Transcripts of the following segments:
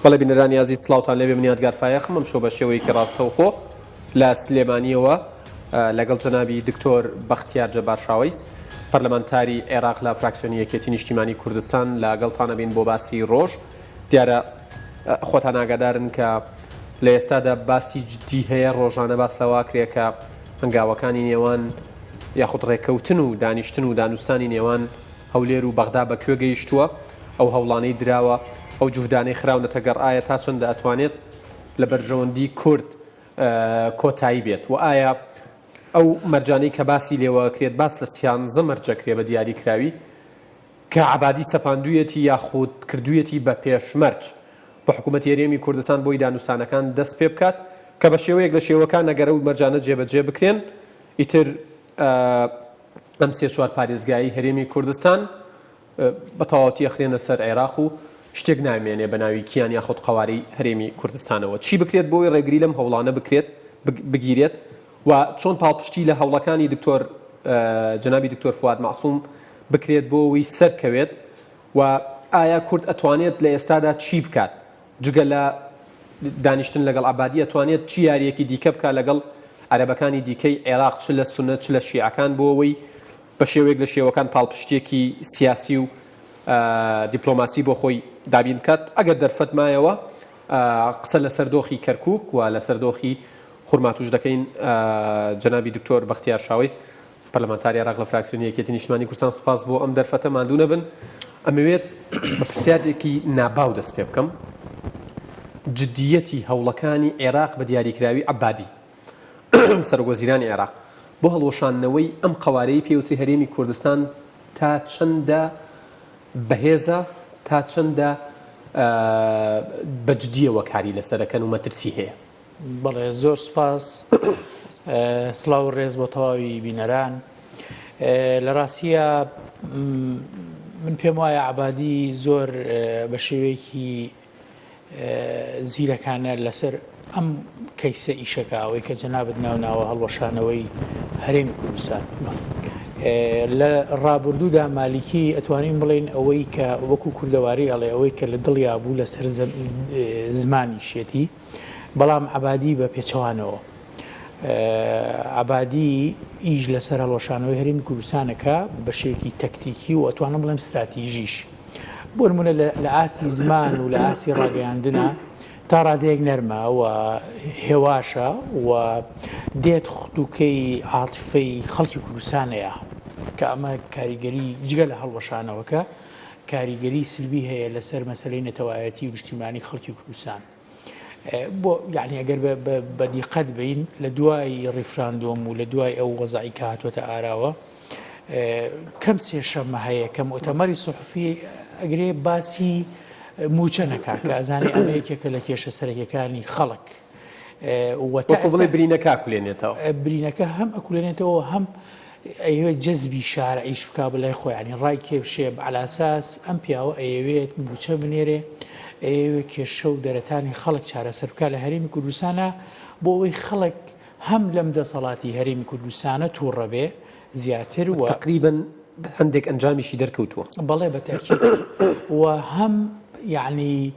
بەڵێ بینەرانی ئازیز سڵاوتان لێبێ من یادگار فایەقم ئەمشەو بە شێوەیەکی ڕاستەوخۆ لە سلێمانیەوە لەگەڵ جەنابی دکتۆر بەختیار جەبار شاوەیس پەرلەمانتاری عێراق لە فراکسیۆنی یەکێتی نیشتیمانی کوردستان لەگەڵتان ئەبین بۆ باسی ڕۆژ دیارە خۆتان ئاگادارن کە لە ئێستادا باسی جدی هەیە ڕۆژانە باس لەواکرێ کە هەنگاوەکانی نێوان یاخود ڕێککەوتن و دانیشتن و دانوستانی نێوان هەولێر و بەغدا بە کوێ گەیشتووە؟ ئەو هەوڵانەی دراوە، ئەو جوهدانەی خراونەتە گەڕ ئایا تا چەندە ئەتوانێت لە بەرژەوەندی کورد کۆتایی بێت؟ وە ئایا ئەو مەرجانەی کە باسی لێوەکرێت باس لە سیانزە مەرجەکرێ بە دیاری کراوی کە عەبادی سەپاندوویەتی یاخود کردوویەتی بە پێشمەرج بۆ حکوومەتی هەرێمی کوردستان بۆی دانوستانەکان دەست پێ بکات کە بە شێوەیەک لە شێوەکان ئەگەر ئەو مەرجانە جێبەجێ بکرێن ئیتر ئەم سێ چوار پارێزگایەی هەرێمی کوردستان بە تەواوەتی ئەخرێنە سەر عێراق و شتێک نامێنێ بە ناوی کیان یاخود قەوارەی هەرێمی کوردستانەوە. چی بکرێت بۆی ڕێگری لەم هەوڵانە بکرێت بگیرێت و چۆن پاڵپشتی لە هەوڵەکانی دکتۆر جەنابی دکتۆر فواد مەعسوم بکرێت بۆ ئەوەی سەرکەوێت و ئایا کورد ئەتوانێت لە ئێستادا چی بکات جگە لە دانیشتن لەگەڵ عەبادی ئەتوانێت چ یاریەکی دیکە بکات لەگەڵ عەرەبەکانی دیکەی عێراق چ لە سونە چ لە شیعەکان بۆ ئەوەی بە شێوەیەک لە شێوەکان پاڵپشتیەکی سیاسی و دیپلۆماسی بۆ خۆی دابین بکات ئەگەر دەرفەت مایەوە قسە لەسەر دۆخی کەرکوک و لەسەر دۆخی خورماتوش دەکەین جەنابی دکتۆر بەختیار شاوەیس پەرلەمانتاری عێراق لە فراکسیۆنی یەکێتی نیشتمانی کوردستان سوپاس بۆ ئەم دەرفەتە ماندوو نەبن ئەمەوێت بە پرسیارێکی ناباو دەست پێ بکەم جدیەتی هەوڵەکانی عێراق بە دیاریکراوی عەبادی سەرۆک وەزیرانی عێراق بۆ هەڵوەشاندنەوەی ئەم قەوارەی پێوتری هەرێمی کوردستان تا چەندە بەهێزە تا چەندە بە جدیەوە کاری لەسەرەکەن و مەترسی هەیە؟ بەڵێ زۆر سپاس سڵاو و ڕێز بۆ تەواوی بینەران لە ڕاستیە من پێم وایە عبادی زۆر بە شێوەیەکی زیرەکانە لەسەر ئەم کەیسە ئیشەکە ئەوەی کە جەنابت ناوناوە هەڵوەشانەوەی هەرێمی کوردستان لە ڕابردوودا مالیکی ئەتوانین بڵێین ئەوەی کە وەکو کوردەواری ئەڵێ ئەوەی کە لە دڵیا بوو لەسەر زمانیشێتی بەڵام عەبادی بە پێچەوانەوە عەبادی ئیش لەسەر هەڵوەشانەوەی هەرێمی کوردستانەکە بە شێوەیەکی تەکتیکی و ئەتوانم بڵێم ستراتیژیش بۆ نمونە لە ئاستی زمان و لە ئاستی ڕاگەیاندنە تا ڕادەیەک نەرمە و هێواشە و دێت ختوکەی عاتفەی خەڵکی کوردستانەیە کە ئەمە کاریگەری جگە لە هەڵوەشانەوەکە کاریگەری سلبی هەیە لەسەر مەسلەی نەتەوایەتی و نیشتیمانی خەڵکی کوردستان. بۆ یعنی ئەگەر بە دیقەت بین لە دوای ڕیفراندۆم و لە دوای ئەو وەزعی کە هاتووەتە ئاراوە کەم سێشەممە هەیە کە موتەمەری سوحفی ئەگرێ باسی موچە نەکا کە ئەزانێ ئەمە یەکێکە لە کێشە سەرەکیەکانی خەڵک وەکو بڵێ برینەکە ئەکولێنێتەوە برینەکە هەم ئەکولێنێتەوە هەم ئەیەوێت جەزبی شارعیش بکا بە لای خۆی یانی ڕای کێبشێ عەلاساس ئەم پیاوە ئەیەوێت موچە بنێرێ ئەیەوێت کێشە و دەرەتانی خەڵک چارەسەر بکا لە هەرێمی کوردستانە بۆ ئەوەی خەڵک هەم لەم دەسەڵاتی هەرێمی کوردستانە تووڕە بێ زیاتر و تقریبا هەندێک ئەنجامیشی دەرکەوتووە. بەڵێ بە تەئکید و هەم یەعنی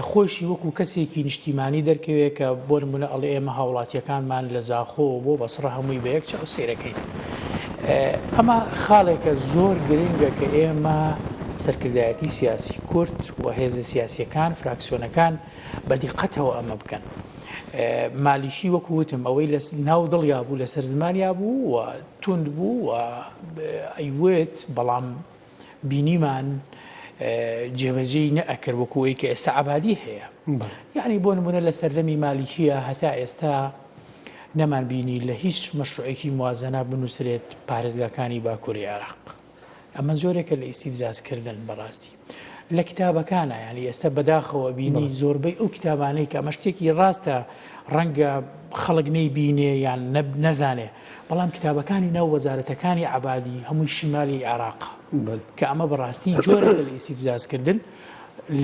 خۆیشی وەکو کەسێکی نیشتیمانی دەرکەوێ کە بۆ نمونە ئەڵێ ئێمە هاوڵاتیەکانمان لە زاخۆوە بۆ بەسڕە هەمووی بە یەک چاو سەیرەکەین. ئەمە خاڵێکە زۆر گرنگە کە ئێمە سەرکردایەتی سیاسی کورد و هێزە سیاسیەکان فراکسیۆنەکان بە دیقەتەوە ئەمە بکەن. مالیکی وەکو وتم ئەوەی لە ناو دڵیا بوو لەسەر زمانیا بوو و توند بوو و ئەیوت بەڵام بینیمان جێبەجێی نەئەکرد وەکو ئەوەی کە ئێستا عەبادی هەیە یعنی بۆ نمونە لە سەردەمی مالیکیە هەتا ئێستا نەمان بینی لە هیچ مەشروعێکی موازنە بنووسرێت پارێزگاکانی باکووری عێراق ئەمە جۆرێکە لە ئیستیفزازکردن بەڕاستی لە کتابەکانە یعنی ئێستا بەداخەوە بینی زۆربەی ئەو کتابانەی کە ئەمە شتێکی ڕاستە ڕەنگە خەڵک نەیبینێ یان نەزانێ بەڵام کتابەکانی ناو وەزارەتەکانی عەبادی هەمووی شیمالی عێراقە کە ئەمە بەڕاستی جۆرێکە لە ئیستیفزازکردن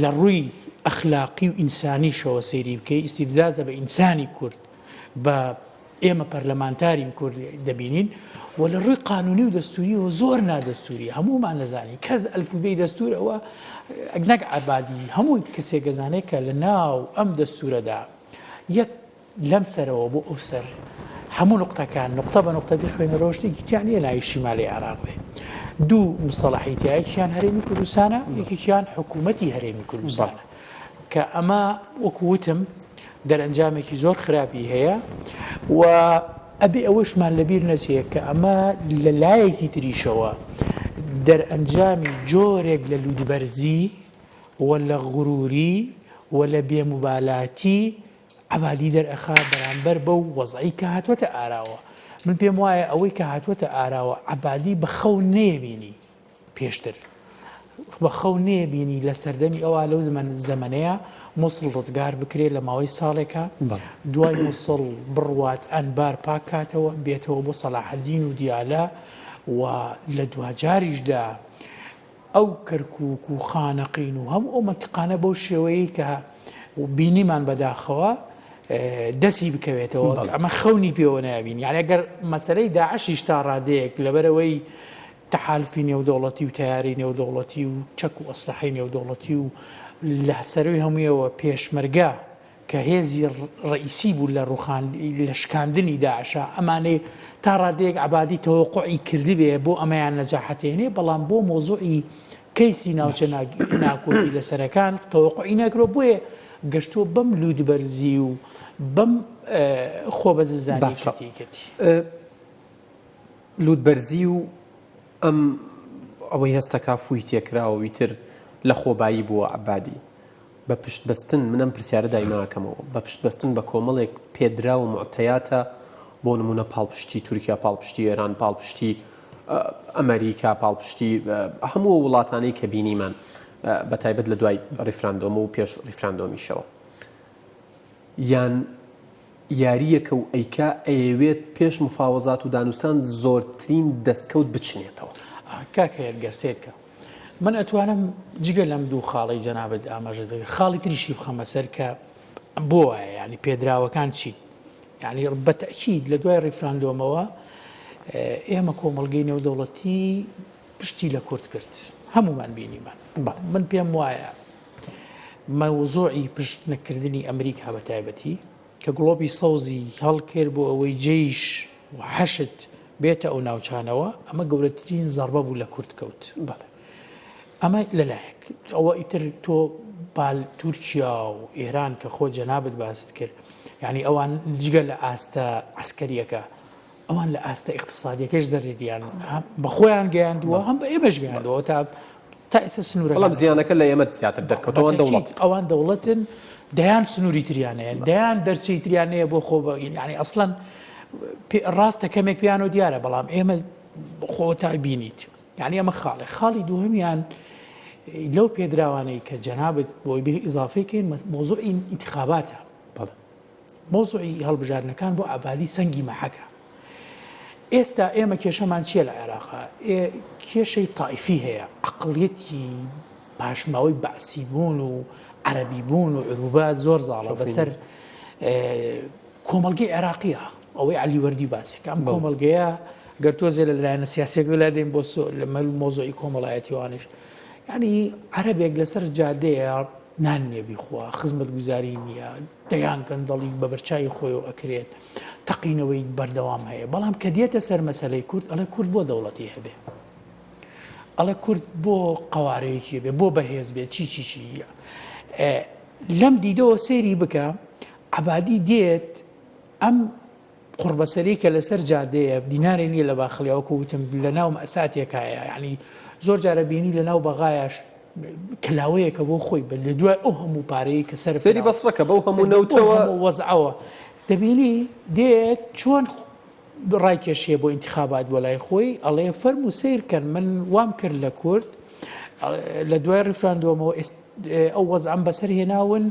لە ڕووی ئەخلاقی و ئینسانیشەوە سەیری بکەی ئیستیفزازە بە ئینسانی کورد بە. ئێمە پەرلەمانتارین کورد دەبینین و لە ڕووی قانونی و دەستوریەوە زۆر نادەستوری هەموومان نەزانین کەس ئەلفوبێی دەستور ئەوە نەک عەبادی هەموو کەسێک گەزانێت کە لە ناو ئەم دەستورەدا یەک لەم سەرەوە بۆ ئەو سەر هەموو نوقتەکان نوقتە بە نوقتە بیخوێنەرەوە شتێکی تیا نییە ناوی شیمالی عێراق بێ. دوو مستەڵەحی تیا یەکیان هەرێمی کوردستانە یەکێکیان حکوومەتی هەرێمی کوردستانە کە ئەمە وەکو وتم دەرەنجامێکی زۆر خراپی هەیە و ئەبێ ئەوەشمان لەبیر نەچێت کە ئەمە لە لایەکی تریشەوە دەرئەنجامی جۆرێک لە لوتبەرزی و لە غروری و لە بێموبالاتی عەبادی دەرئەخا بەرامبەر بەو وەزعەی کە هاتووەتە ئاراوە. من پێم وایە ئەوەی کە هاتووەتە ئاراوە عەبادی بە خەون نەیەبینی پێشتر. بە خەون نەیەبینی لە سەردەمی ئەوا لەو زەمەنەیە موسڵ ڕزگار بکرێ لە ماوەی ساڵێکا، دوای موسڵ بڕوات ئەنبار پاک کاتەوە، بێتەوە بۆ سەلاحەدین و دیالە و لە دواجاریشدا ئەو کەرکوک و خانەقین و هەموو ئەو مەنتیقانە بەو شێوەیەی کە بینیمان بەداخەوە دەستی بکەوێتەوە ئەمە خەونی پێوە نابین یعنی ئەگەر مەسەرەی داعشیش تا ڕادەیەک لەبەرەوەی تەحالفی نێودەوڵەتی و تیاری نێودەوڵەتی و چەک و ئەسلحەی نێودەوڵەتی و لە سەروی هەموویەوە پێشمەرگە کە هێزی ڕەئیسی بوو لە ڕوخان لە شکاندنی داعشا ئەمانەی تا ڕادەیەک عەبادی تەوەقوعی کردبێ بۆ ئەمەیان نەجاحەتێنێ بەڵام بۆ مۆزوعی کەیسی ناوچە ناکۆکی لەسەرەکان تەوەقوعی ناکرۆ بۆیە گەشتووە بەم لووتبەرزی و بەم خۆ بەززانی باشە لووتبەرزی و ئەم ئەوەی هەستەکا فووی تێکراوە و ئیتر لە خۆبایی بووە عەبادی بە پشت بەستن، من ئەم پرسیارە دایمە ئەکەمەوە، بە پشت بەستن بە کۆمەڵێک پێدراو و موعتەیاتە، بۆ نموونە پاڵپشتی تورکیا، پاڵپشتی ئێران، پاڵپشتی ئەمەریکا، پاڵپشتی هەموو ئەو وڵاتانەی کە بینیمان، بە تایبەت لە دوای ڕیفراندۆم و پێش ڕیفراندۆمیشەوە. یان یارییەکە و ئەیکا ئەیەوێت پێش مفاوەزات و دانوستان زۆرترین دەستکەوت بچنێتەوە. کاک هێرگەر سەیرکە من ئەتوانم جگە لەم دوو خاڵەی جەنابت ئاماژەت پێ کرد خاڵی تریشی بخەمە سەر کە بۆ وایە یعنی پێدراوەکان چین یعنی بە تەئکید لە دوای ڕیفراندۆمەوە ئێمە کۆمەڵگەی نێودەوڵەتی پشتی لە کورد کرد هەمومان بینیمان من پێم وایە مەوزوعی پشت نەکردنی ئەمریکا بە تایبەتی کە گڵۆپی سەوزی هەڵکرد بۆ ئەوەی جەیش و حەشد بێتە ئەو ناوچانەوە، ئەمە گەورەترین زەڕبە بوو لە کورد کەوت. بەڵێ ئەمە لەلایەک ئەوە ئیتر تۆ بال تورکیا و ئێران کە خۆ جەنابت باست کرد یعنی ئەوان جگە لە ئاستە عسکەریەکە ئەوان لە ئاستە ئیقتسادیەکەش زەرەریان هەم بە خۆیان گەیاندووە هەم بە ئێمەش گەیاندووە تا تا ئێستا سنوورەکان بەڵام زیانەکە لە ئێمە زیاتر دەرکەوت ئەوان دەوڵەت ئەوان دەوڵەتن دەیان سنووری تریان هەیە دەیان دەرچەی تریان هەیە بۆ خۆ یعنی ئەسڵەن ڕاستە کەمێک پیانۆ دیارە بەڵام ئێمە خۆ تا بینیت یعنی ئەمە خاڵێ خاڵی دووهەمیان لەو پێدراوانەی کە جەنابت بۆی بێ ئیزافەی کەین مۆزوعی ئینتخاباتە مەوزوعی هەڵبژاردنەکان بۆ عەبادی سەنگی مەحەکە. ئێستا ئێمە کێشەمان چییە لە عێراقا؟ کێشەی تائیفی هەیە، عەقڵیەتی پاشماوەی بەعسی بوون و عەرەبی بوون و عروبە زۆر زاڵە بەسەر کۆمەڵگەی عێراقیە. ئەوەی عەلی وەردی باسی کە ئەم کۆمەڵگەیە گەر تۆزێ لە لایەنە سیاسیەکە لادەین بۆ لە مەوزوعی کۆمەڵایەتی وانیش یعنی عەرەبێک لەسەر جادەیە نان نییە بیخوا، خزمەتگوزاری نییە، دەیان گەندەڵی بە بەرچاوی خۆیەوە ئەکرێت، تەقینەوەی بەردەوام هەیە، بەڵام کە دێتە سەر مەسەلەی کورد ئەڵێ کورد بۆ دەوڵەتی هەبێ، ئەڵێ کورد بۆ قەوارەیەکی بێ، بۆ بەهێز بێ، چی چی چی. لەم دیدەوە سەیری بکە، عەبادی دێت ئەم قوڕبەسەری کە لەسەر جادەیە دینارێ نییە لە باخڵیا وەکو وتم لە ناو مەساتێکایە یعنی زۆر جارە بینی لە ناو بەغایش کلاوەیەکە بۆ خۆی بە لە دوای ئەو هەموو پارەیە کە سەر سەری بەسڕەکە بەو هەموو نەوتەوە وەزعەوە دەبینی دێت چۆن ڕایکێشیە بۆ ئینتخابات بۆ لای خۆی ئەڵێ فەرموو سەیر کەن من وام کرد لە کورد لە دوای ڕیفراندۆمەوە ئەو وەزعەم بەسەر هێناون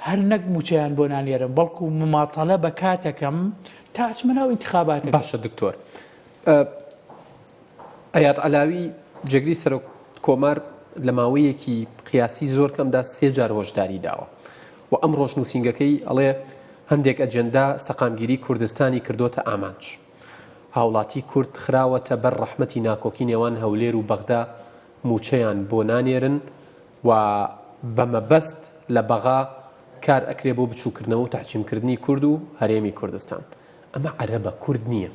هەر نەک موچەیان بۆ نانێرم بەڵکو مماتەلە بە کاتەکەم تا ئەچمە ناو ئینتخاباتەکە. باشە دکتۆر ئەیاد عەلاوی جێگری سەرۆک کۆمار لە ماوەیەکی قیاسی زۆر کەمدا سێ جار هۆشداری داوە و ئەمڕۆش نووسینگەکەی ئەڵێ. هەندێک ئەجێندا سەقامگیری کوردستانی کردۆتە ئامانج. هاوڵاتی کورد خراوەتە بەر ڕەحمەتی ناکۆکی نێوان هەولێر و بەغدا موچەیان بۆ نانێرن و بە مەبەست لە بەغا کار ئەکرێ بۆ بچوکردنەوە و تەحجیمکردنی کورد و هەرێمی کوردستان. ئەمە عەرەبە کورد نییە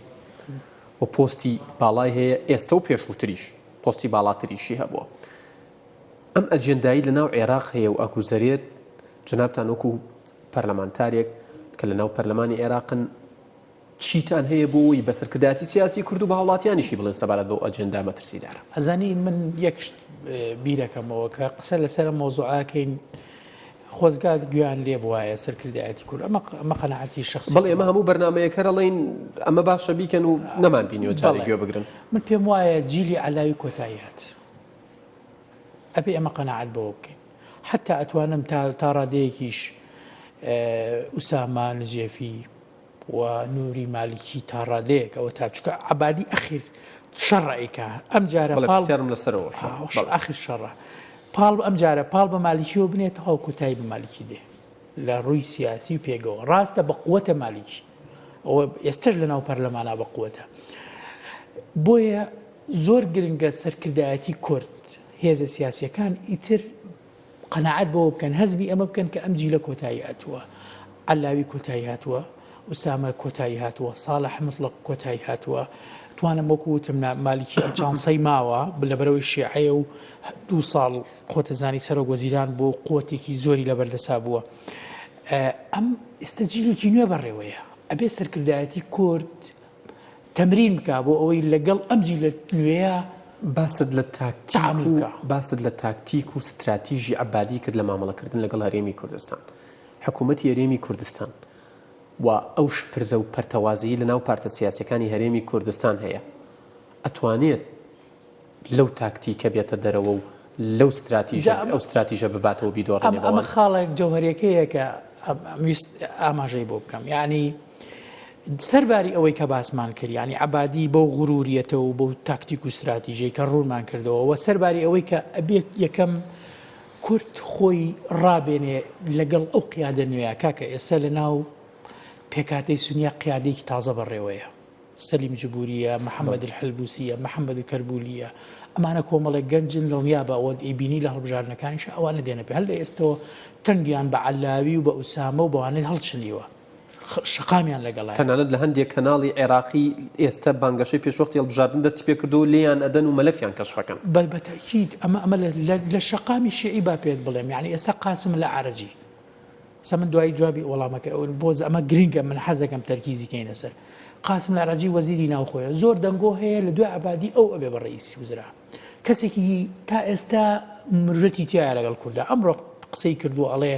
و پۆستی باڵای هەیە ئێستە و پێشووتریش پۆستی باڵاتریشی هەبووە. ئەم ئەجێندایی لە ناو عێراق هەیە و ئەگوزەرێت جەنابتان وەکو پەرلەمانتارێک کە لە ناو پەرلەمانی عێراقن چیتان هەیە بۆ ئەوەی بە سەرکردایەتی سیاسی کورد و بە هاوڵاتیانیشی بڵێن سەبارەت بەو ئەجێندا مەترسیدارە؟ ئەزانی من یەک شت بیرەکەمەوە کە قسە لەسەر ئەم مەوزوعەکەین خۆزگا گوێیان لێ بوایە سەرکردایەتی کورد ئەمە ئەمە قەناعەتی شەخسی بەڵێ ئێمە هەموو بەرنامەیەک هەر ئەڵێین ئەمە باشە بیکەن و نەمان بینیوە جارێک بەڵێ گوێ بگرن. من پێم وایە جیلی عەلاوی کۆتایی هات ئەبێ ئێمە قەناعەت بەوە بکەین حەتا ئەتوانم تا تا ڕادەیەکیش ئوسامە نجێفی و نوری مالکی تا ڕادەیەک ئەوە تا چونکە عەبادی ئەخیر شەڕ ئەیکا ئەم جارە بەڵێ پاڵ پرسیارم لەسەرەوە ئاوش ئەخیر شەڕە پاڵ ئەم جارە پاڵ بە مالکیەوە بنێت تەواو کۆتایی بە مالکی دێ لە ڕووی سیاسی و پێگەوە ڕاستە بە قوتە مالکی ئەوە ئێستش لە ناو پەرلەمانا بە قوتە بۆیە زۆر گرنگە سەرکردایەتی کورد هێزە سیاسیەکان ئیتر قەناعەت بەوە بکەن، هەزمی ئەمە بکەن کە ئەم جیلە کۆتایی هاتووە، عەلاوی کۆتایی هاتووە، ئوسامە کۆتایی هاتووە، ساڵح موتڵەق کۆتایی هاتووە، توانم وەکو وتم مالیکی ئەم چانسەی ماوە لەبەرەوەی شیعەیە و دوو ساڵ خۆتەزانی سەرۆک وەزیران بۆ قوتێکی زۆری لەبەردەسا بووە. ئەم ئێستا جیلێکی نوێ بەڕێوەیە ئەبێ سەرکردایەتی کورد تەمرین بکا بۆ ئەوەی لەگەڵ ئەم جیلە نوێیە باست لە تاکتیک تەعامول و بکا. باست لە تاکتیک و ستراتیژی عەبادی کرد لە مامەڵەکردن لەگەڵ هەرێمی کوردستان. حکوومەتی هەرێمی کوردستان و ئەو شپرزە و پەرتەوازەیی لە ناو پارتە سیاسیەکانی هەرێمی کوردستان هەیە ئەتوانێت لەو تاکتیکە بێتە دەرەوە و لەو ستراتیژە جا ئەمە ئەو ستراتیژە بباتەوە بیدۆڕێنێ ئەم ئەمە بەوان؟ خاڵێک جەوهەریەکەیە کە ئەمویست ئاماژەی بۆ بکەم یانی سەرباری ئەوەی کە باسمان کرد یانی عەبادی بەو غروریەتە و بەو تاکتیک و ستراتیژەی کە ڕوونمان کردەوە و سەرباری ئەوەی کە ئەبێت یەکەم کورد خۆی ڕابێنێ لەگەڵ ئەو قیادە نوێیە کاکە ئێستا لە ناو پێکهاتەی سونیا قیادێکی تازە بەڕێوەیە سەلیم جبوریە محەممەد الحلبوسیە محەممەد کەربولیە ئەمانە کۆمەڵێک گەنجن دڵنیابە ئەوەت ئەیبینی لە هەڵبژاردنەکانیش ئەوانە دێنە پێ هەر لە ئێستەوە تەنگیان بە عەلاوی و بە ئوسامە و بەوانەی هەڵچنیوە شەقامیان لەگەڵایە. تەنانەت لە هەندێک کەناڵی عێراقی ئێستە بانگەشەی پێشوەختی هەڵبژاردن دەستی پێکردووە و لێیان ئەدەن و مەلەفیان کەشف ئەکەن. بە بە تەئکید ئەمە ئەمە لە لە لە شەقامی شیعی با پێت بڵێم یانی ئێستا قاسم لەعەرەجی ئێستا من دوایی جوابی وەڵامەکە ئەون بۆ ئەمە گرنگە من حەزەکەم تەرکیزی کەینە سەر قاسم لەعەرەجی وەزیری ناوخۆیە زۆر دەنگۆ هەیە لە دوای عەبادی ئەو ئەبێ بە ڕئیسی وزرا. کەسێکی تا ئێستا مرورەتی تایە لەگەڵ کوردا ئەمڕۆ قسەی کردو ئەڵێ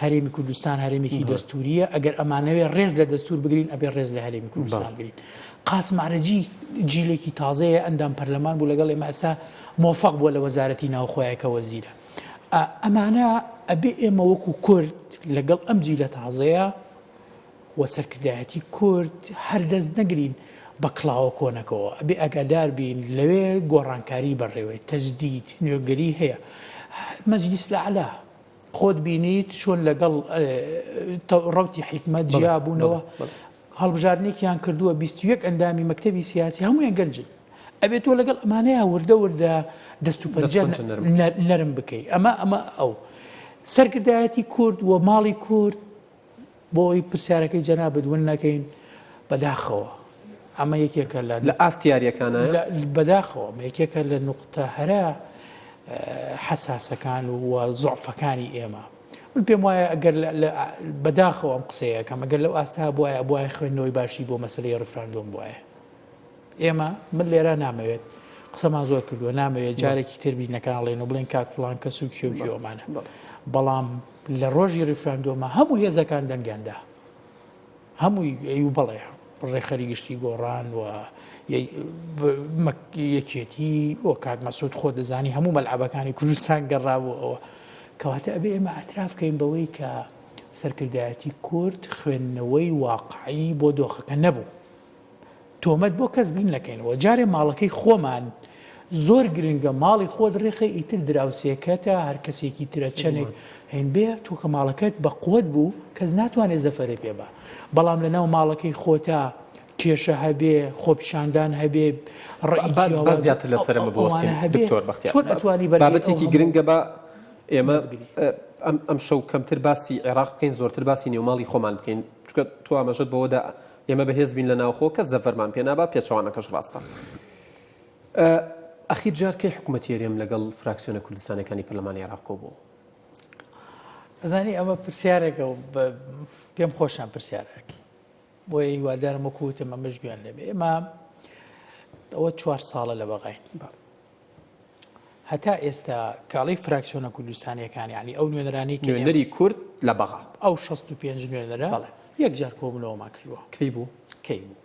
هەرێمی کوردستان هەرێمێکی دەستوریە ئەگەر ئەمانەوێ ڕێز لە دەستور بگرین ئەبێ ڕێز لە هەرێمی کوردستان بگرین قاسم عەرەجی جیلێکی تازەیە ئەندام پەرلەمان بوو لەگەڵ ئێمە ئێستا مۆفەق بووە لە وەزارەتی ناوخۆیە کە وەزیرە ئەمانە ئەبێ ئێمە وەکو کورد لەگەڵ ئەم جیلە تازەیە و سەرکردایەتی کورد هەر دەست نەگرین بە کڵاوە کۆنەکەوە، ئەبێ ئاگادار بین لەوێ گۆڕانکاری بەڕێوەیە، تەجدید، نوێگەری هەیە. مەجلیس الاعلی خۆت بینیت چۆن لەگەڵ ڕەوتی حیکمەت جیا بوونەوە، هەڵبژاردنێکیان کردووە 21 ئەندامی مەکتەبی سیاسی هەموویان گەنجن. ئەبێت تۆ لەگەڵ ئەمانەیە وردە وردە دەست و پەنجە نەرم بکەی. ئەمە ئەمە ئەو سەرکردایەتی کورد و ماڵی کورد بۆ ئەوەی پرسیارەکەی جەنابت ون نەکەین بەداخەوە ئەمە یەکێکە لە لە ئاست یاریەکانە بەداخەوە ئەمە یەکێکە لە نوقتە هەرە حەساسەکان و زۆعفەکانی ئێمە من پێم وایە ئەگەر بەداخەوە ئەم قسەیەکەم ئەگەر لەو ئاستا بواە بواە خوێندنەوەی باشی بۆ مەسلەی ڕفراندۆم بواە ئێمە من لێرە نامەوێت قسەمان زۆر کردووە نامەوێت جارێکی تر بینەکان ڵێن و بڵێن کاک فلان کەس و کێ و کێ بەڵام لە ڕۆژی ڕیفراندۆما هەموو هێزەکان دەنگیان دا هەمووی ئەی و بەڵێ ڕێکخەری گشتی گۆڕان و یەکێتی و کاک مەسعود خۆ دەزانی هەموو مەلعەبەکانی کوردستان گەڕابوو ئەوە کەواتە ئەبێ ئێمە ئەتراف کەین بەوەی کە سەرکردایەتی کورد خوێندنەوەی واقعی بۆ دۆخەکە نەبوو تۆمەت بۆ کەس بین نەکەینەوە جارێ ماڵەکەی خۆمان. زۆر گرنگە ماڵی خۆت ڕێخە ئیتر دراوسێکەتە هەر کەسێکی ترە چەندێک هێن بێ تۆ کە ماڵەکەت بە قوت بوو کەس ناتوانێت زەفەرێ پێ بە بەڵام لە ناو ماڵەکەی خۆتا کێشە هەبێ خۆپیشاندان هەبێ ڕەئی با جیاواز زیاتر لەسەر ئەمە ئەوانە بوەستین هەبێ دکتۆر بەختیار چۆن ئەتوانی بەرگەی ئەو بابەتێکی هەموو گرنگە با ئێمە بگری؟ ئەم ئەم شەو کەمتر باسی عێراق بکەین زۆرتر باسی نێوماڵی خۆمان بکەین چونکە تۆ ئاماژەت بەوەدا ئێمە بەهێز بین لە ناوخۆ کەس زەفەرمان پێ نابا پێچەوانەکەش ڕاستە ئەخیر جار کەی حکوومەتی هەرێم لەگەڵ فراکسیۆنە کوردستانەکانی پەرلەمانی عێراق کۆبووەوە؟ ئەزانی ئەمە پرسیارێکە و پێم خۆشە پرسیارەکەی بۆیە هیوادارم وەکو وتم ئەمەش گوێیان لێبێ ئێمە ئەوە چوار ساڵە لە بەغاین هەتا ئێستا کاڵی فراکسیۆنە کوردستانیەکان یعنی ئەو نوێنەرانی کە نوێنەری کورد لە بەغا ئەو 65 نوێنەرە بەڵێ. یەکجار کۆبوونەوەمان کردووە کەی بوو؟ کەی بوو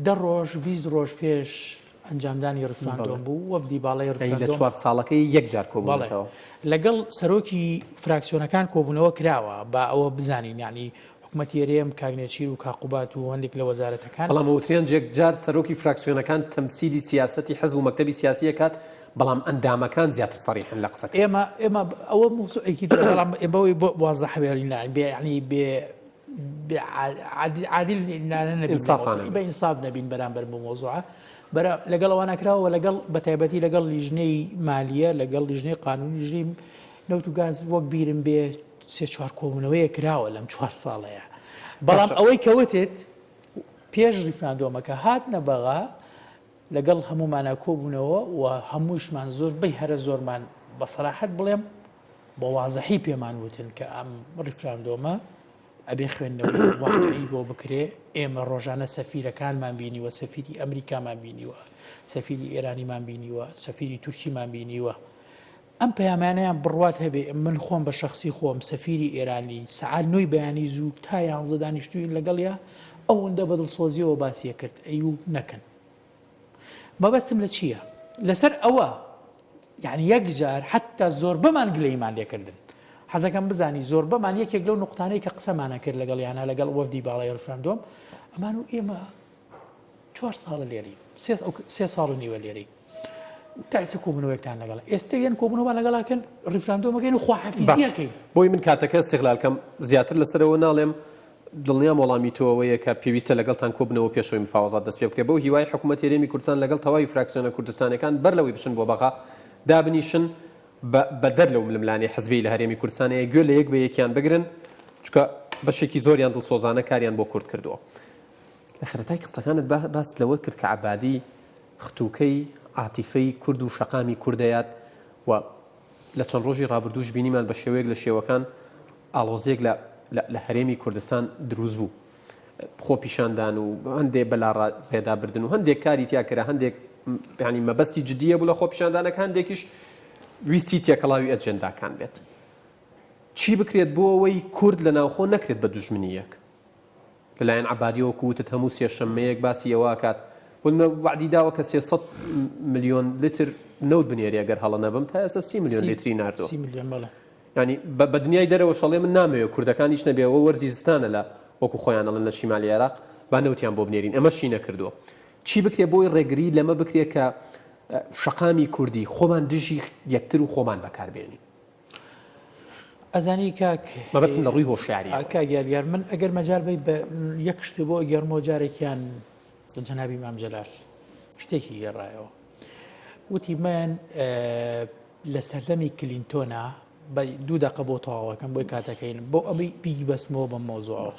دە ڕۆژ 20 ڕۆژ پێش ئەنجامدانی ڕفراندۆم بوو وەفدی باڵای یعنی لە ڕفراندۆم چوار ساڵەکەی یەک جار بەڵێ کۆبوونەتەوە لەگەڵ سەرۆکی فراکسیۆنەکان کۆبوونەوە کراوە با ئەوە بزانین یعنی حکومەتی هەرێم، کاک نێچیر و کاک قوباد و هەندێک لە وەزارەتەکان. بەڵام ئەوترێن جێکجار سەرۆکی فراکسیۆنەکان تەمسیلی سیاسەتی حزب و مەکتەبی سیاسی ئەکات، بەڵام ئەندامەکان زیاتر سەریحن لە قسەکردن. ئێمە ئێمە ئەوە مەوزوعێکی ترە، بەڵام ئێمە بەوەی بۆ وازح بێین بێ یەعنی بێ بێ عادل نانە نەبین لە ئینسافانە مەوزوع، بە ئینساف نەبین بەرامبەر بەو مەوزوعە. بەرا لەگەڵ ئەوانە کراوە و لەگەڵ بە تایبەتی لەگەڵ لیژنەی مالیە، لەگەڵ لیژنەی قانوونی، لیژنەی نەوت و گاز وەک بیرم بێ سێ چوار کۆبوونەوەیە کراوە لەم چوار ساڵەیە بەڵام ئەوەی کە وتت پێش ڕیفراندۆمەکە هاتنە بەغا لەگەڵ هەمومانە کۆبوونەوە و هەمووشمان زۆربەی هەرە زۆرمان بە سەراحەت بڵێم بە وازحی پێمان وتن کە ئەم ڕیفراندۆمە ئەبێ خوێندنەوەی واقعی بۆ بکرێ ئێمە ڕۆژانە سەفیرەکانمان بینیوە سەفیری ئەمریکامان بینیوە سەفیری ئێرانیمان بینیوە سەفیری تورکیمان بینیوە ئەم پەیامانەیان بڕوات هەبێ من خۆم بە شەخسی خۆم سەفیری ئێرانی سەعات نۆی بەیانی زوو تا یانزە دانیشتوین لەگەڵیا ئەوەندە بە دڵسۆزیەوە باسی ئەکرد ئەیو نەکەن مەبەستم لە چییە لەسەر ئەوە یعنی یەک جار حتا زۆربەمان گلەیمان لێکردن حەزەکەم بزانی زۆربەمان یەکێک لەو نقطانەی کە قسەمانە کرد لەگەڵ یانە لەگەڵ وەفدی باڵای ڕفراندۆم ئەمان و ئێمە چوار ساڵە لێرین سێ ساڵ و نیوە لێرین تا ئێستا کۆبوونەوەیەکتان لەگەڵ ئێستا یەن کۆبوونەوەمان لەگەڵاکەن ڕیفراندۆمەکەین و خواحافیزیەکەین بۆی من کاتەکە استغلال کەم زیاتر لەسەرەوە ناڵێم دڵنیام وەڵامی تۆ ئەوەیە کە پێویستە لەگەڵتان کۆبنەوە پێشەوەی مفاوەزات دەست پێ بکرێت بەو هیوای حکوومەت هەرێمی کوردستان لەگەڵ تەواوی فراکسیۆنە کوردستانەکان بەر لەوەی بچن بۆ بەغا دابنیشن بە بەدەر لەو ململانێ حزبیەی لە هەرێمی کوردستان هەیە گوێ لە یەک بە یەکیان بگرن چونکە بەشێکی زۆریان دڵسۆزانە کاریان بۆ کورد کردووە. لە سەرەتای قسەکانت باست لەوە کرد کە عەبادی ختوکەی عاتیفەی کورد و شەقامی کوردەیات و لە چەند ڕۆژی ڕابردووش بینیمان بە شێوەیەک لە شێوەکان ئاڵۆزییەک لە لە هەرێمی کوردستان دروست بوو خۆپیشاندان و هەندێک بەلاڕێدا بردن و هەندێک کاری تیا کرا هەندێک ینی مەبەستی جدیە بوو لە خۆپیشاندانەکە هەندێکیش ویستی تێکەڵاوی ئەجێنداکان بێت چی بکرێت بۆ ئەوەی کورد لە ناوخۆ نەکرێت بە دوژمنی یەک لەلایەن عەبادیەوە وەکو وتت هەموو سێشەممەیەک باسی ئەوە ئەکات بۆ نمونە وەعدی داوە کە 300 ملیۆن لتر نەوت بنێرێ گەر هەڵە نەبم تا ئێستا 30 ملیۆن لتری ناردووە سی ملیۆن بەڵێ. یانی بە بە دنیای دەرەوەش ئەڵێ من نامەوێ کوردەکان هیچ نەبێ ئەوە وەرزی زستانە لە وەکو خۆیان ئەڵێن لە شیمالی عێراق با نەوتیان بۆ بنێرین ئەمەشی نەکردووە چی بکرێ بۆی ڕێگری لەمە بکرێ کە شەقامی کوردی خۆمان دژی یەکتر و خۆمان بەکاربێنین ئەزانی کاک مەبەستم لە ڕووی هۆشیاریەوە. کاک یادگار من ئەگەر مەجال بەی بە یەک شتێ بۆ ئەگێڕمەوە جارێکیان جەنابی مام جەلال شتێکی گێڕایەوە وتی من لە سەردەمی کلینتۆنا بە دوو دقە بۆ تەواوەکەم بۆی کاتەکەین بۆ ئەمەی بیبەستمەوە بەم مۆزوعەوە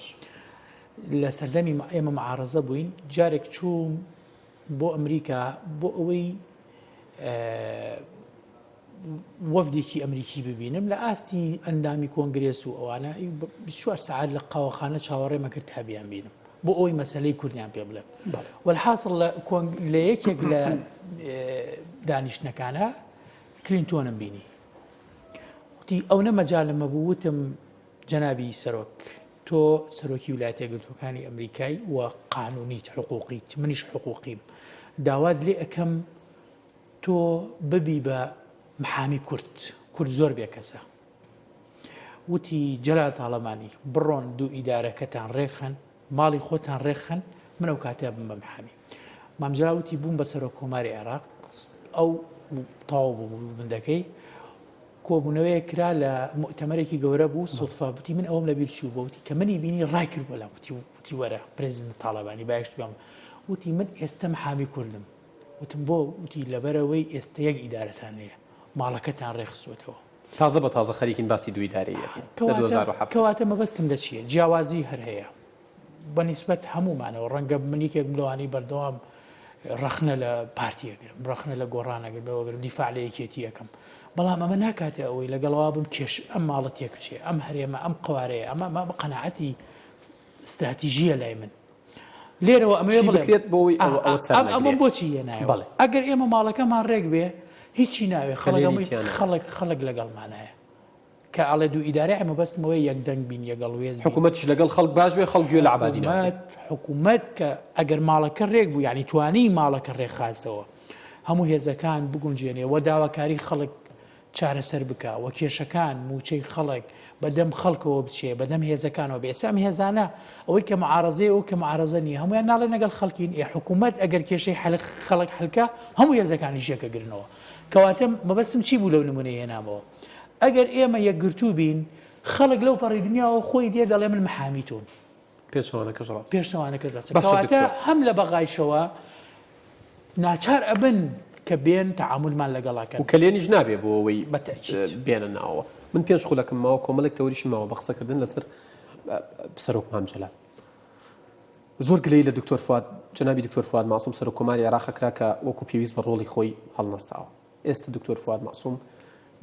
لە سەردەمی ئێمە معارەزە بووین جارێک چووم بۆ ئەمریکا بۆ ئەوەی وەفدێکی ئەمریکی ببینم لە ئاستی ئەندامی کۆنگرێس و ئەوانە 24 سەعات لە قاوەخانە چاوەڕێمە کرد تا بیان بینم بۆ ئەوەی مەسلەی کوردیان پێ بڵێم وەلحاصل لە لە یەکێک لە دانیشتنەکانە کلینتۆنم بینی وتی ئەو نە مەجالم هەبوو وتم جەنابی سەرۆک تۆ سەرۆکی ویلایەتە یەکگرتووەکانی ئەمریکای و قانونیت حقوقیت منیش حقوقیم داوات لێ ئەکەم تۆ ببی بە محامی کورد، کورد زۆر بێکەسە. وتی جەلال تاڵەبانی بڕۆن دوو ئیدارەکەتان ڕێکخەن، ماڵی خۆتان ڕێکخەن، من ئەو کاتە بم بە محامی. مام جەلال وتی بووم بە سەرۆک کۆماری عێراق. ئەو تەواو بوو بندەکەی کۆبوونەوەیەک کرا لە موئتەمەرێکی گەورە بوو سوتفە وتی من ئەوەم لەبیر چوو بۆ وتی کە منی بینی ڕای کرد بۆ لام وتی وتی وەرە پرێزیدنت تاڵەبانی بایشت بم وتی من ئێستە محامی کوردم وتم بۆ وتی لەبەرەوەی ئێستە یەک ئیدارەتان هەیە ماڵەکەتان ڕێخستووەتەوە تازە بە تازە خەریکین باسی دوو ئیدارەیی ئەکەین لە 2007. کەواتە مەبەستم لە چییە جیاوازی هەر هەیە بە نیسبەت هەموومانەوە ڕەنگە من یەکێک بم لەوانەی بەردەوام ڕەخنە لە پارتی ئەگرم ڕەخنە لە گۆڕان ئەگرم لەوە گرم دیفاع لە یەکێتی ئەکەم بەڵام ئەمە ناکاتێ ئەوەی لەگەڵەوە بم کێش ئەم ماڵە تێک بچێ ئەم هەرێمە ئەم قوارەیە ئەمە ئەمە قەناعەتی استراتیژیە لای من لێرەوە ئەمەوێ بڵێم بکرێت بۆ ئەوەی ئەوە ئەوە سەر ئەمە بۆچی هێنایەوە بەڵێ ئەگەر ئێمە ماڵەکەمان ڕێک بێ هیچی ناوێ خەڵک کەلێنی هەمووی تیا نابێ. خەڵک خەڵک لەگەڵمانایە کە ئەڵێ دوو ئیدارە مەبەستم ئەوەیە یەک دەنگ بین یەک هەڵوێست بین. حکومەتیش لەگەڵ خەڵک باش بێ خەڵک گوێ لە عەبادی ناگرێ. حکومەت حکومەت کە ئەگەر ماڵەکە ڕێک بوو یانی توانی ماڵەکە ڕێکخاستەوە هەموو هێزەکان بگونجێنێ و داواکاری خەڵک چارەسەر بکا و کێشەکان مووچەی خەڵک بە دەم خەڵکەوە بچێ بە دەم هێزەکانەوە بێ ئێستا ئەم هێزانە ئەوەی کە معارەزەیە ئەو کە معارەزە نییە هەموویان ناڵێن لەگەڵ خەڵکین ئێ حکوومەت ئەگەر کێشەی حەلق خەڵک حلکە هەموو هێزەکانیش یەکەگرنەوە کەواتە مەبەستم چی بوو لەو نمونەی هێنامەوە ئەگەر ئێمە یەکگرتوو بین خەڵک لەو پەڕی دنیاوە خۆی دێ دەڵێ من محامی تۆم. پێچەوانەکەش ڕاستە. پێچەوانەکەش ڕاستە. باشە کەواتە دکتۆر. هەم لە بەغایشەوە ناچار ئەبن کە بێن تەعامولمان لەگەڵا کەن. و کەلێنیش نابێ بۆ ئەوەی بە تەئکید. بێنە ناوەوە. من پێنج خولەکم ماوە کۆمەڵێک تەوەریشم ماوە بە قسەکردن لەسەر سەرۆک مام جەلال. زۆر گلەیی لە دکتۆر فواد جەنابی دکتۆر فواد مەعسوم سەرۆک کۆماری عێراق کرا کە وەکو پێویست بە ڕۆڵی خۆی هەڵنەستاوە. ئێستا دکتۆر فواد مەعسوم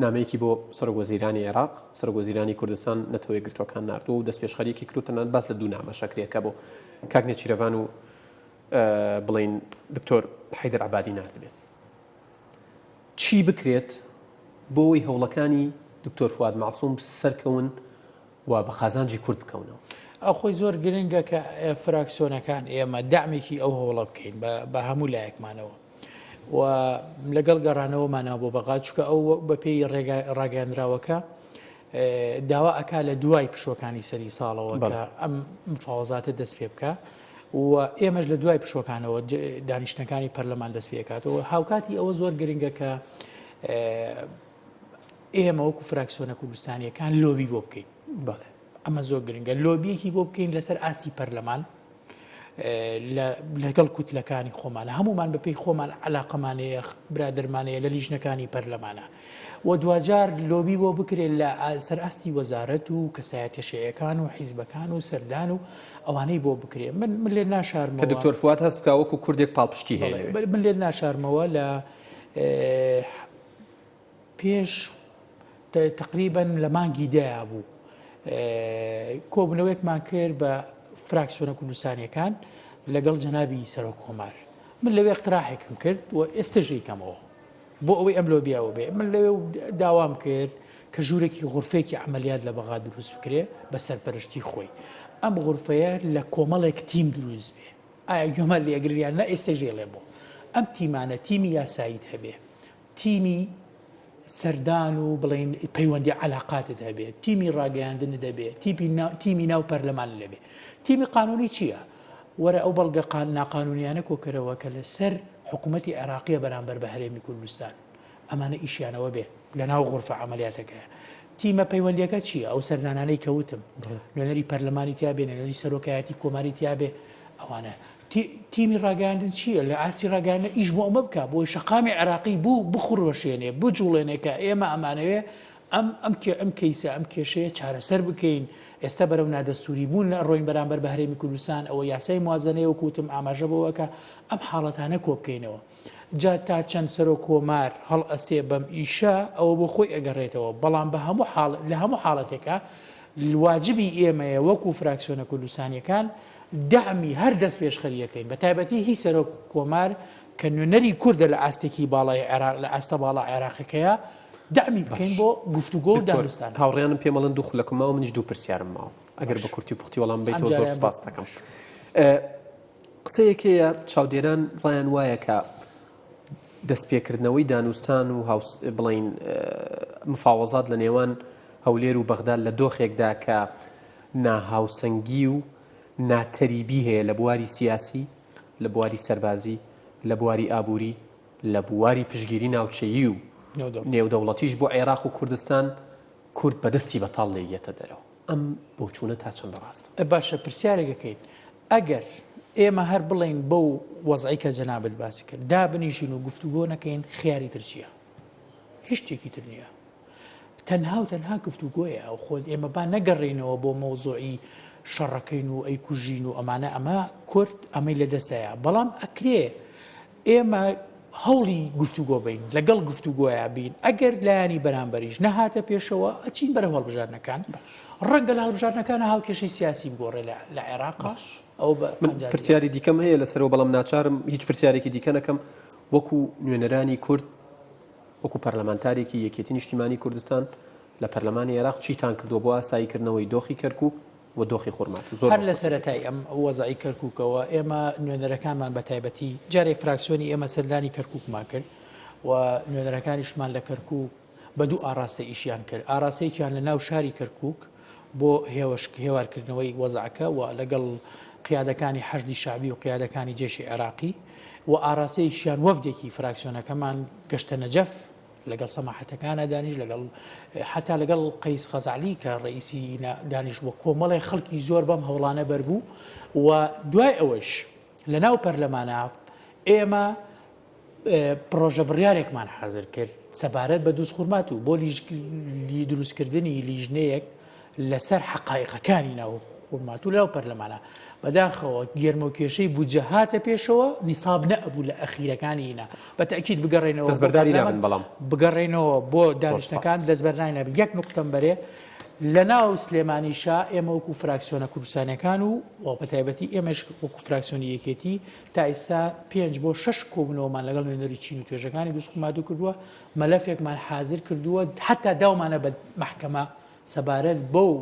نامەیەکی بۆ سەرۆک وەزیرانی عێراق، سەرۆک وەزیرانی کوردستان، نەتەوە یەکگرتووەکان ناردووە و دەستپێشخەرییەکی کردووە، تەنانەت باس لە دوو نامەش ئەکرێ کە بۆ کاک نێچیرەڤان و بڵێین دکتۆر حەیدەر عەبادی ناردبێت. چی بکرێت بۆ ئەوەی هەوڵەکانی دکتۆر فواد مەعسوم سەرکەون و بە قازانجی کورد بکەونەوە؟ ئەو خۆی زۆر گرنگە کە فراکسیۆنەکان ئێمە دەعمێکی ئەو هەوڵە بکەین بە هەموو لایەکمانەوە. و لەگەڵ گەڕانەوەمانەوە بۆ بەغا چونکە ئەو بەپێی ڕاگەیاندراوەکە داوا ئەکا لە دوای پشوەکانی سەری ساڵەوە کە ئەم مفاوەزاتە دەست پێ بکە و ئێمەش لە دوای پشوەکانەوە دانیشتنەکانی پەرلەمان دەست پێکاتەوە هاوکاتی ئەوە زۆر گرنگە کە ئێمە وەکو فراکسیۆنە کوردستانیەکان لۆبی بۆ بکەین ئەمە زۆر گرنگە لۆبیەکی بۆ بکەین لەسەر ئاستی پەرلەمان لەگەڵ کوتلەکانی خۆمانە هەمومان بەپێی خۆمان علاقەمانەیە برادەرمانەیە لە لیژنەکانی پەرلەمانە و دواجار لۆبی بۆ بکرێت لە سەر ئاستی وەزارەت و کەسایەتە شیعەکان و حیزبەکان و سەردان و ئەوانەی بۆ بکرێ من من لێ ناشارمەوە کە دکتۆر فواد هەست بکا وەکو کوردێک پاڵپشتی هەیە لەوێ. من لێت ناشارمەوە لە پێش تەقریبەن لە مانگی دەیا بوو کۆبوونەوەیەکمان کرد بە فراکسیۆنە کوردستانیەکان لەگەڵ جەنابی سەرۆک کۆمار من لەوێ اقتراحێکم کرد و ئێستش ئەیکەمەوە بۆ ئەوەی ئەم لۆبیاوە بێ من لەوێ داوام کرد کە ژوورێکی غرفێکی عملیات لە بەغا دروست بکرێ بە سەرپەرشتی خۆی ئەم غرفەیە لە کۆمەڵێک تیم دروست بێ ئایا گوێمان لێگریان نە ئێستا ژێڵێ بۆ ئەم تیمانە تیمی یاساییت هەبێ تیمی سەردان و بڵێین پەیوەندی عەلاقاتت هەبێ، تیمی ڕاگەیاندنت هەبێ، تیپی تیمی ناو پەرلەمانت هەبێ. تیمی قانوونی چییە؟ وەرە ئەو بەڵگە ناقانوونیانە کۆکەرەوە کە لەسەر حکوومەتی عێراقییە بەرامبەر بە هەرێمی کوردستان. ئەمانە ئیشیانەوە بێ لە ناو غورفە عەمەلیاتەکەیە. تیمە پەیوەندییەکە چییە؟ ئەو سەردانانەی کە وتم نوێنەری پەرلەمانی تیا بێ، نوێنەری سەرۆکایەتی کۆماری تیا بێ، ئەوانە. تیمی ڕاگەیاندن چییە؟ لە ئاستی ڕاگەیاندن ئیش بۆ ئەمە بکە بۆی شەقامی عێراقی بوو بخرۆشێنێ بجوڵێنێ کە ئێمە ئەمانەوێ ئەم ئەم کێ ئەم کەیسە ئەم کێشەیە چارەسەر بکەین ئێستا بەرەو نادەستوری بوون لە ڕۆین بەرامبەر بە هەرێمی کوردستان ئەوە یاسای موازنەیە وەکو وتم ئاماژە بەوەکە ئەم حاڵەتانە کۆ بکەینەوە جا تا چەند سەرۆک کۆمار هەڵئەسێ بەم ئیشە ئەوە بۆ خۆی ئەگەڕێتەوە بەڵام بە هەموو حاڵ لە هەموو حاڵەتێکا واجبی ئێمەیە وەکو فراکسیۆنە کوردستانیەکان دەعمی هەر دەستپێشخەرییەکەین، بە تایبەتی هی سەرۆک کۆمار کە نوێنەری کوردە لە ئاستێکی باڵای عێراق لە ئاستە باڵا عێراقیەکەیە دەعمی بکەین باش بۆ گفتوگۆ و دکتۆر دانوستان. هاوڕێیانم پێم ئەڵێن دوو خولەکم ماوە منیش دوو پرسیارم ماوە ئەگەر باش بە کورتی و پوختی وەڵام ئەم بەیتەوە زۆر جارەیان بە سوپاست دەکەم. باش. قسەیەک هەیە چاودێران ڕایان وایە کە دەستپێکردنەوەی دانوستان و هاوس بڵین مفاوەزات لە نێوان هەولێر و بەغدا لە دۆخێکدا کە ناهاوسەنگی و ناتەریبی هەیە لە بواری سیاسی، لە بواری سەربازی، لە بواری ئابووری، لە بواری پشتگیری ناوچەیی و نێودەوڵەتیش بۆ عێراق و کوردستان کورد بە دەستی بەتاڵ لێی یەتە دەرەوە. ئەم بۆچوونە تا چەندە ڕاستە؟ باشە پرسیارێک ئەکەین ئەگەر ئێمە هەر بڵێین بەو وەزعەی کە جەنابت باسی کرد دابنیشین و گفتوگۆ نەکەین خیاری تر چییە؟ هیچ شتێکی تر نییە. تەنها و تەنها گفتوگۆیە ئەو خۆ ئێمە با نەگەڕێینەوە بۆ مەوزوعی شەڕەکەین و ئەیکوژین و ئەمانە ئەمە کورد ئەمەی لە دەستەیە بەڵام ئەکرێ ئێمە هەوڵی گفتوگۆ بین لەگەڵ گفتوگۆیا بین ئەگەر لایەنی بەرامبەریش نەهاتە پێشەوە ئەچین بەرەو هەڵبژاردنەکان ڕەنگە لە هەڵبژاردنەکان هاوکێشەی سیاسی بگۆڕێ لە عێراق ئەو پرسیاری دیکەم هەیە لەسەرەوە بەڵام ناچارم هیچ پرسیارێکی دیکە نەکەم وەکو نوێنەرانی کورد وەکو پەرلەمانتارێکی یەکێتی نیشتیمانی کوردستان لە پەرلەمانی عێراق چیتان کردووە بۆ ئاساییکردنەوەی دۆخی کەرکوک و دۆخی خورماتوو؟ زۆر هەر لە بەکورتی. سەرەتای ئەم وەزعی کەرکوکەوە ئێمە نوێنەرەکانمان بە تایبەتی جارێ فراکسیۆنی ئێمە سەردانی کەرکوکمان کرد و نوێنەرەکانیشمان لە کەرکوک بە دوو ئاراستە ئیشیان کرد ئاراستەیەکیان لە ناو شاری کەرکوک بۆ هێوەش هێوارکردنەوەی وەزعەکە و لەگەڵ قیادەکانی حەشدی شەعبی و قیادەکانی جێشی عێراقی و ئاراستەیەکیان وەفدێکی فراکسیۆنەکەمان گەشتە نەجەف لەگەڵ سەماحەتەکانە دانیش لەگەڵ حتا لەگەڵ قەیس خەزعلی کە ڕئیسی دانیش بووە کۆمەڵی خەڵکی زۆر بەم هەوڵانە بەربوو و دوای ئەوەش لە ناو پەرلەمانە ئێمە پڕۆژە بڕیارێکمان حازر کرد سەبارەت بە دووزخورماتوو بۆ دروستکردنی لیژنەیەک لەسەر حەقایقەکانی ناو خورماتوو لەناو پەرلەمانە بەداخەوە گێرمەوکێشەی بودجە هاتە پێشەوە نیساب نەئەبوو لە ئەخیرەکانی هینا بە تەئکید بگەڕێنەوە بۆ دەستبەرداری پەرلەمان نابن بەڵام. بگەڕێنەوە بۆ زۆر دانیشتنەکان سوپاس. دەستبەرداری نابن یەک نوقتەم بەرێ لەناو سلێمانیشا ئێمە وەکو فراکسیۆنە کوردستانیەکان و بەتایبەتی ئێمەش وەکو فراکسیۆنی یەکێتی تا ئیستا پێنج بۆ شەش کۆبوونەوەمان لەگەڵ نوێنەری چین و توێژەکانی دووزخورماتوو کردووە، مەلەفێکمان حازر کردووە، حەتا داومانە بە مەحکەمە سەبارەت بەو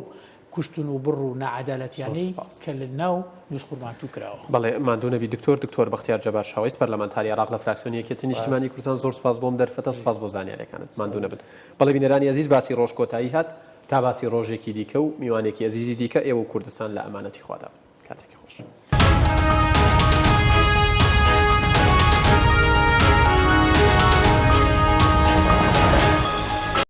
کوشتن و بڕ و زۆر ناعەدالەتیانەی سوپاس. کە لە ناو دووزخورماتوو کراوە. بەڵێ ماندوو نەبی دکتۆر. دکتۆر بەختیار جەبار شاوەیس پەرلەمانتاری عێراق لە فراکسیۆنی یەکێتی سوپاس. نیشتیمانی کوردستان زۆر سوپاس بۆ ئەم دەرفەتە سوپاس بۆ زانیاریەکانت ماندوو نەبن. بەڵێ بینەرانی ئەزیز باسی ڕۆژ کۆتایی هات تا باسی ڕۆژێکی دیکە و میوانێکی ئەزیزی دیکە ئێوە و کوردستان لە ئەمانەتی خوادا بن. کاتێکی خۆش.